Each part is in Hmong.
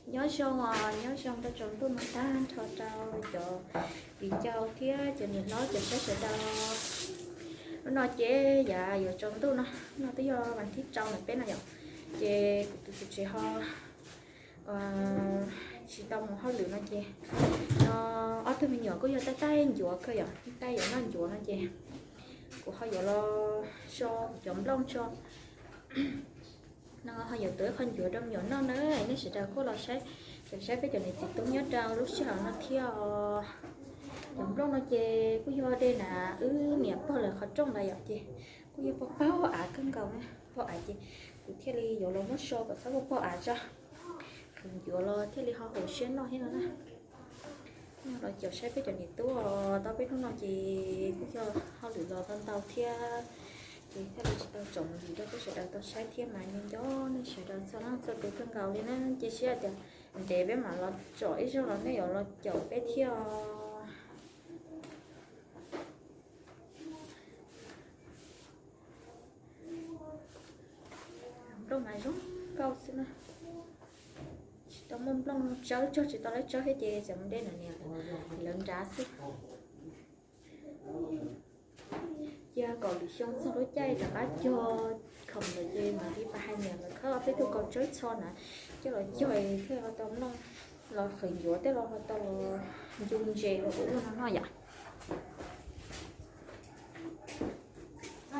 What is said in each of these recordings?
Nyob zoo os, nyob zoo rau tsaus ntuj no tag nrho rau cov viv ncaus thiab cov niam hlob cov saib sawv daws. Hnub no ces yav yuav tsaus ntuj no, no twb yog vas thib rau ntawm peb no yom. Ces kuv tus txiv tsev ho tsis tau mus hauj lwm no ces no ob tug me nyuam kuj yog taij taij ncuav kawg yom, taij yuav noj ncuav no ces kuv ho yuav los so cov nplooj tso. No ho yuav tuav ib qho ncuav rau me nyuam noj na, nej sawv daws kuj los saib, cov saib peb cov niam txiv tub nyob rau lub sij hawm no thiab os. Cov nplooj no ces kuj yog de na, wb niam pog lawv qhov rooj ntawd yom, ces kuj yog paug paug av kawg nkaus na, paug av ces kuv thiaj li yuav los muab so kom txhob paug av tso, qhwv ncuav los thiaj li ho haum siab noj thiab no na. Los caum saib peb cov niam tub os, tau peb hnub no ces kuj yog hauj lwm los tau ntau thiab, ces thiaj li tsis tau tsom ntsis rau peb sawv daws tau saib thiab mas nco nco nej sawv daws txhua leej txhua tus kawg nkaus li na. Cia siab tias ntev peb mam los tsom ib zaug los nej yuav los caum peb thiab os. Nplooj mas zoo nkauj xwb na. Tsis tau muaj nplooj tsawb, tsawb tsis tau lawv tsawb thiab ces tseem mus de na niam lawv nrad xwb. Cia kom lwm xyoo txog lub caij rov qab cog khoom lawm ces mam li pab hais niam lawv khawb ob peb tug kaus tsawb txho na, coj los cog thiaj ho tau nplooj los qhwv ncuav tej los ho tau los ncu ntses los ua ub no no yom.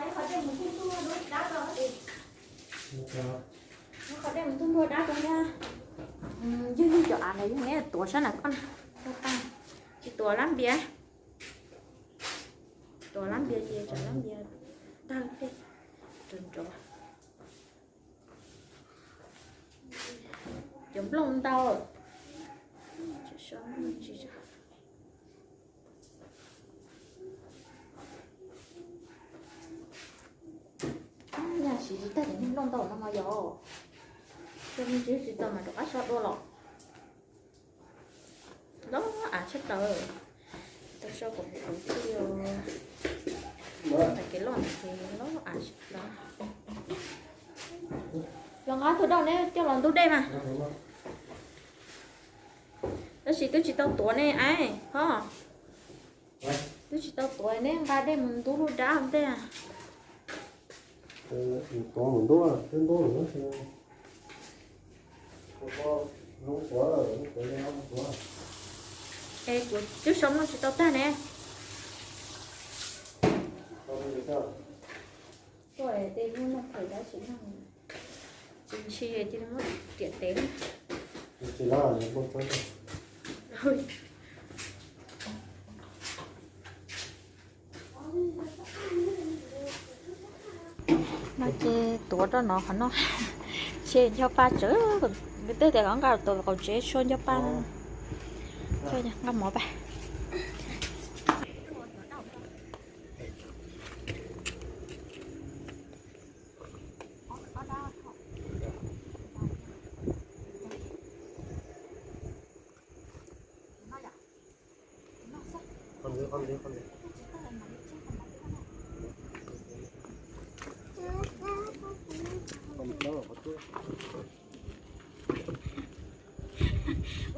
Qhov dej mus ntuj npua dab rau thiab. Yog yog cov av ntawd yog neb tuav sab na koj na. Tsis tuav lab npias. Tuav lab npias ces tsam lab npias tawg tej rov nrov. Cov nplooj ntau. Nyaj siv tsis tag cov niag nplooj ntau no mas yog, cov niag tsis tsis tau mas rov qab so dua los. Loj av tshaj plaws. Tau so kom kuv thiaj li, ntawm kev loj ntawd ces loj av tshaj plaws. Los nqa tug daj neb coj los ntub dej mas. Tab sis twb tsis tau tuav ne, aib, ho. Twb tsis tau tuav, neb nqa dej mus ntub lub dab ntej. Es kuv twb so mloog tsis tau tag ne. Tuaj tej muaj noj phem dab tsi no. Tsis ntshai cia li muab riam tev. No ces tuav rau no qhov no. Ces nco pa tsawv, tej tias koj nqa tuav qaum tsev so nco pa. Nqa mov pa.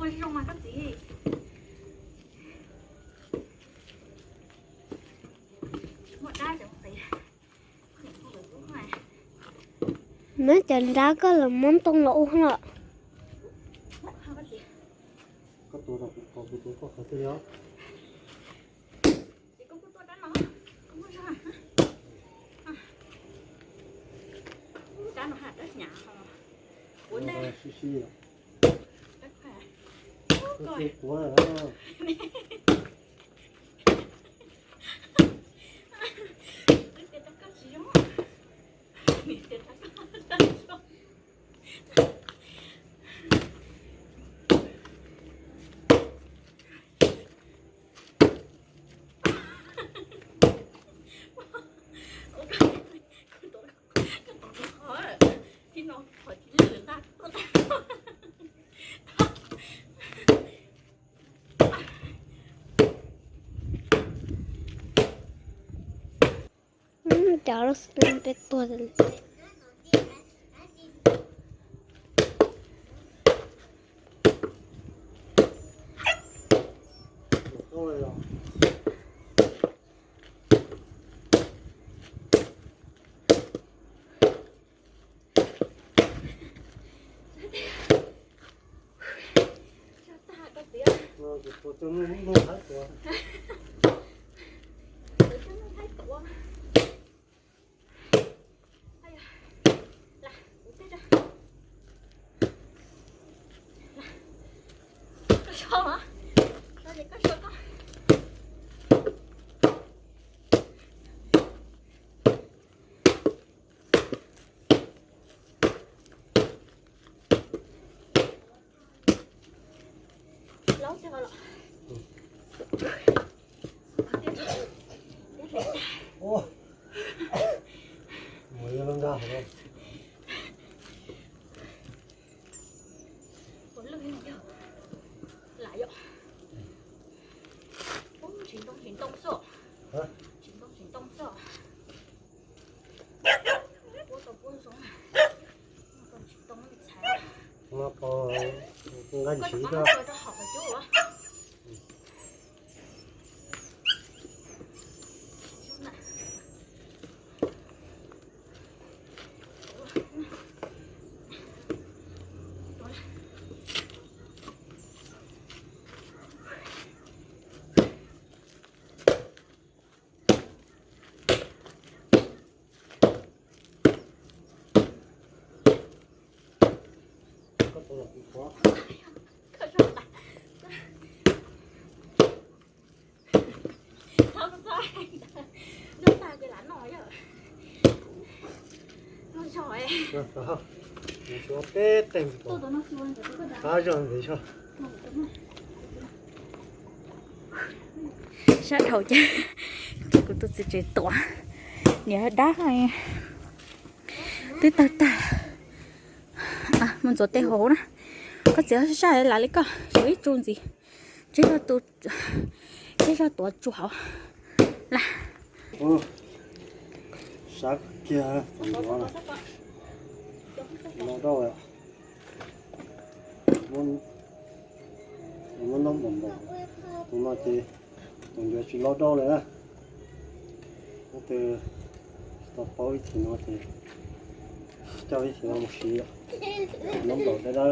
Ua zoo mas koj txiv. Muaj dab cov qis. Muab cov nrab koj los muab ntoo los ua los. Cov lub xwb peb tuag. Ua lwj yog lam yom. Ub, tsis ntoo tsis ntoo xwb. Tsis ntoo tsis ntoo xwb. Puab tau puab zoo. Tsis ntoo txhais. Nqa ntsis rau hauv cub. Peb teeg qab zog ntxiv. Sab dhau ces kuv tus txiv tsev tuav, niam dab twb tawg tag. Mus ntxuav tej hauv na. Koj txiv sab sab lam li koj, tshuav ib tsu ntxiv. Tseb zog tuav tsu hauv. Lam. Sab kiag tus ncuav no. Loj dab. Muab noj npaum npaum. Tus no ces tus ncuav tsis loj dab li na. Nyob twg tsis tau paub ib txhis no ces coj ib txhis no mus siv, noj npaum dab dab.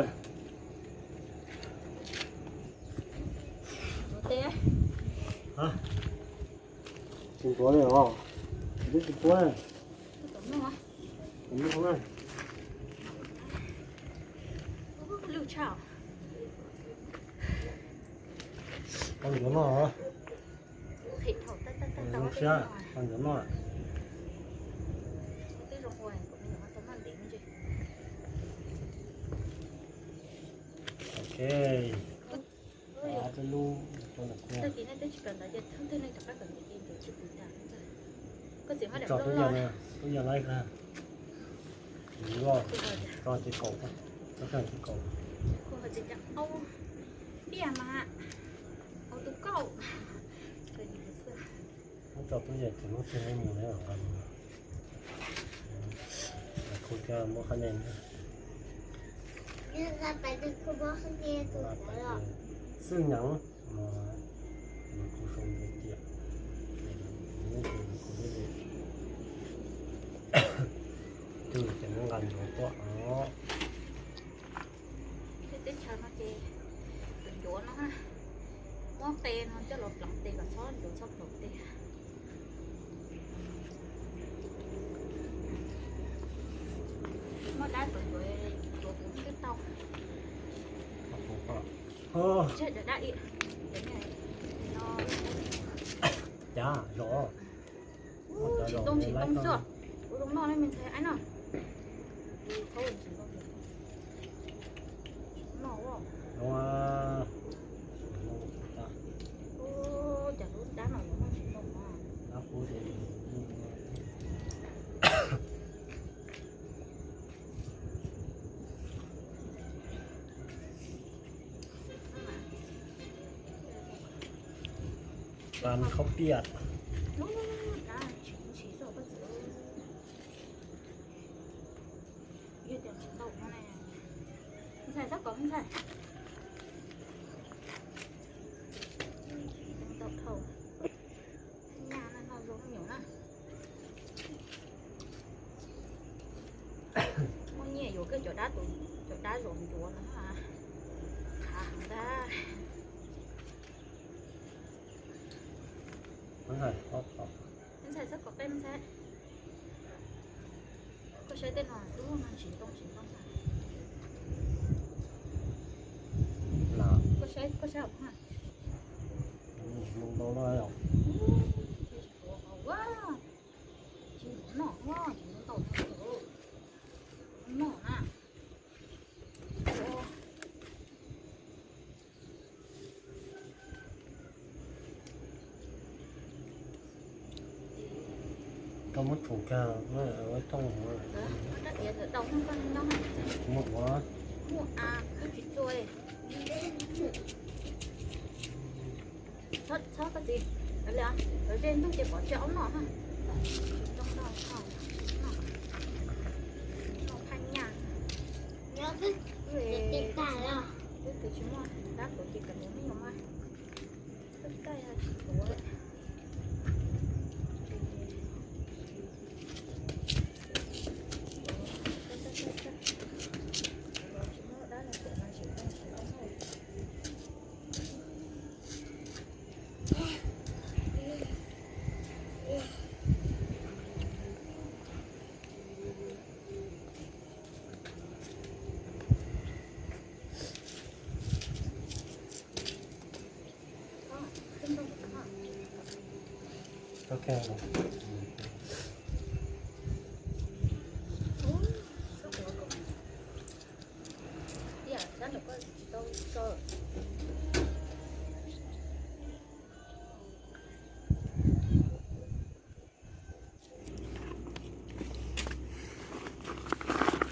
Tsis ntuav li os, twb tsis puab. Tau ncuav noj, zoo siab, tau ncuav noj. Ok. Tso tub yam na, tub yam laib na. Loj, tso ces kaum, tso tag ces kaum. Muab tso tub yam ces muab tug mus na. Khu coj muab qhab nej. Xwb nyav no, nws khu sau ntiav tiam, nws khu li, twb ces muab nqa ncuav tuaj os. Teb chaws no ces tus ncuav no, muab qe no coj los pleev tes kom txhob ncuav txhob pleev tes. Muab dab tuav ncuav, ncuav kuv twb tau. Tseg dab dab ib. Cav zom. Tsis ntoo tsis ntoo xwb. Ua zoo noj ne me ntxhais aib no. Noj. Cas lub dab no yuav noj tsis ntoo na. Pab khaub piam. Ntxhais, txhob kom ntxhais. Ntxhais txhob kov qeb ntxhais. Koj saib tej no dub no tsis ntoo tsis ntoo. Koj saib, koj saib hauv na. Tsis ntoo no yom. Tsis ntoo no, tsis ntoo ntau, ntoo no na. Koj muab tsum kiag, muab thooj, muab ua. Txhob koj txiv, lawv ze ntug ces pov tseg ob noj ha. Tsis ntoo ntau, noj phaj nyaj. Twb tsis muaj dab tuav ces kom nws me nyuam mas. Twb tsis tuav.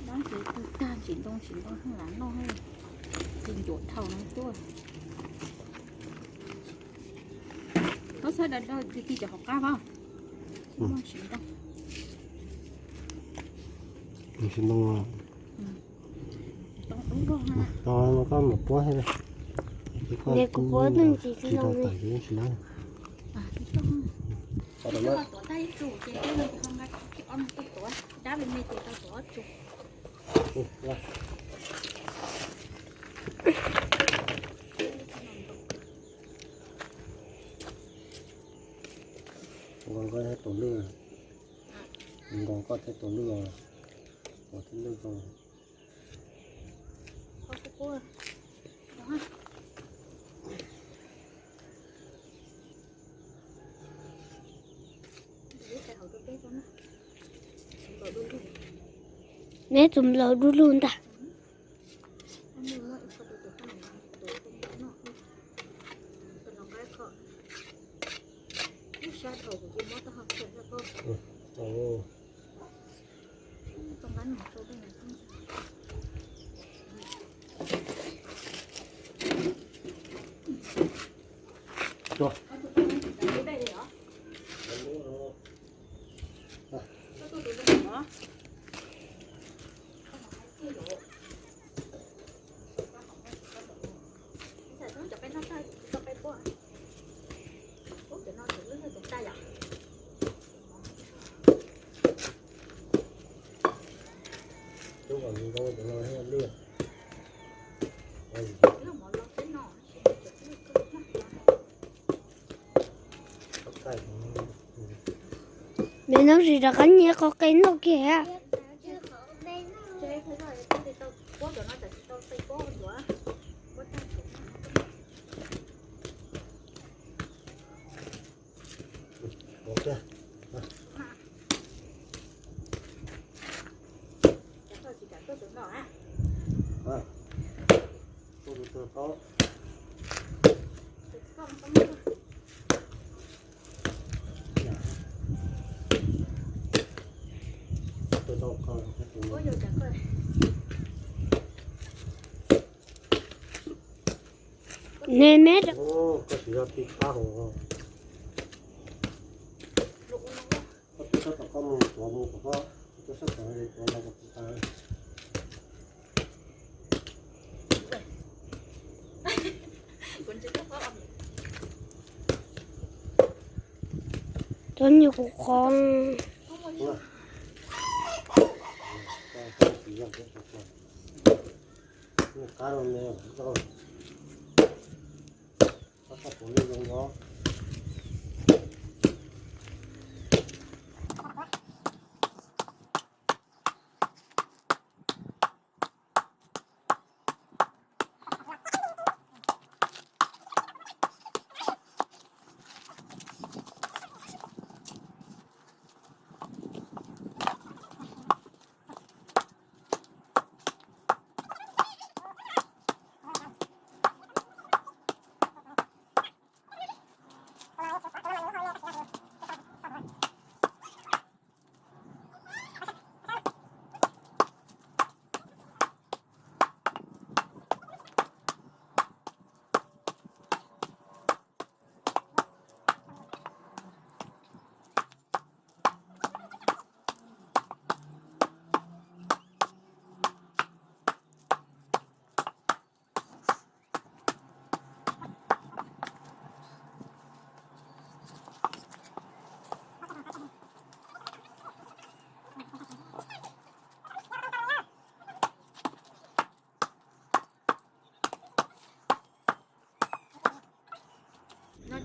Dab tsi twg tag tsis ntoo tsis ntoo lam noj, tsis ncuav dhau no tuaj. Txhob xav dav dav tig cov hauv qab pab. Tsis ntoo. Tsis ntoo. Tau no koj mus puab thiab. Kuv puab tsis tau tawm tsis dab. Tuav tag ib tsum ces tuaj no ces ho nqa ob no tuaj tuav, dab me me ces tau tuav ob tsum. Nkaus koj thiab tus lwj, nkaus koj thiab tus lwj, tus lwj ko. Neb tus nplaum du lug ntag. Me noob sis rov qab nyiag qhov qe noj kiag. Ne me. Koj tsis yog tib qab hauv. Koj twb sab tom koj mus tuav mus kom koj, koj twb sab tom tuav los kom kuv tas. Cov nyuag kuv qhov. Qab no me, koj tuav lwj zoo os.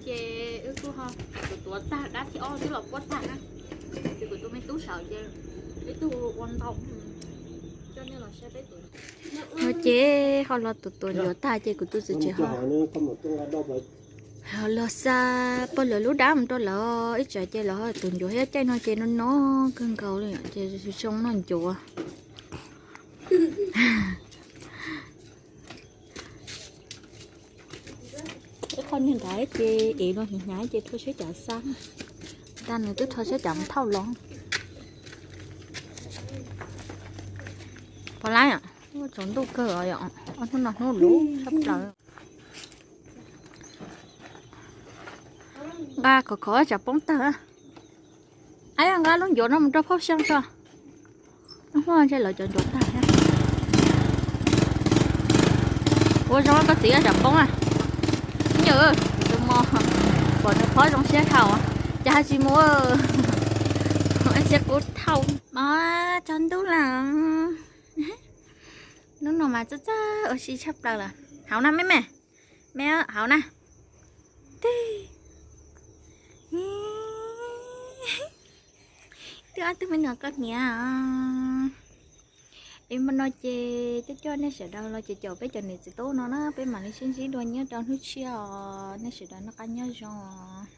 Ces wb kuj ho tuav tuav tag, dab thib ob twb los puab tag na. Ces kuv tus me tub sawv ces peb tug ua ntau. Coj nej los saib peb tuav. No ces ho los tuav tuav ncuav tag ces kuv tus txiv tsev ho los xa pog lawv lub dab mus rau lawv ib tsam ces lawv tus ncuav thiab caij no ces no no kawg nkaus li ces zoo noj ncuav. Ib qho niag nrad ces ev los hnyav hnyav ces rho siab cav xa. Ntag nws twb rho siab cav mus thauj los. Pom lawm, tsaus ntuj kawg os, ob hnub no hnub luv tshaj plaws. Nqa khov khov tsam poob tawg. Ab, nqa lub ncuav no mus rau phauj xyeej tso. Hnub no ntshe lawv cov ncuav tag thiab. Ua zoo koj txiv, tsam poob a. Nyuam, tus mos pom nws phob zoo siab dhau, cas hais tsis mus, siab kub thauj. Mos, tsaus ntuj lawm. Hnub no mas txawj txawj ua si tshaj plaws lawm. Hauv na me me, me hauv na. Twb, twb ob tug me nyuam koj niam. Es hmo no ces coj coj nej sawv daws los ces caum peb cov niam txiv tub no na, peb mam li sib ntsib dua nyob rau hnub tshiab os, nej sawv daws noj qab nyob zoo os.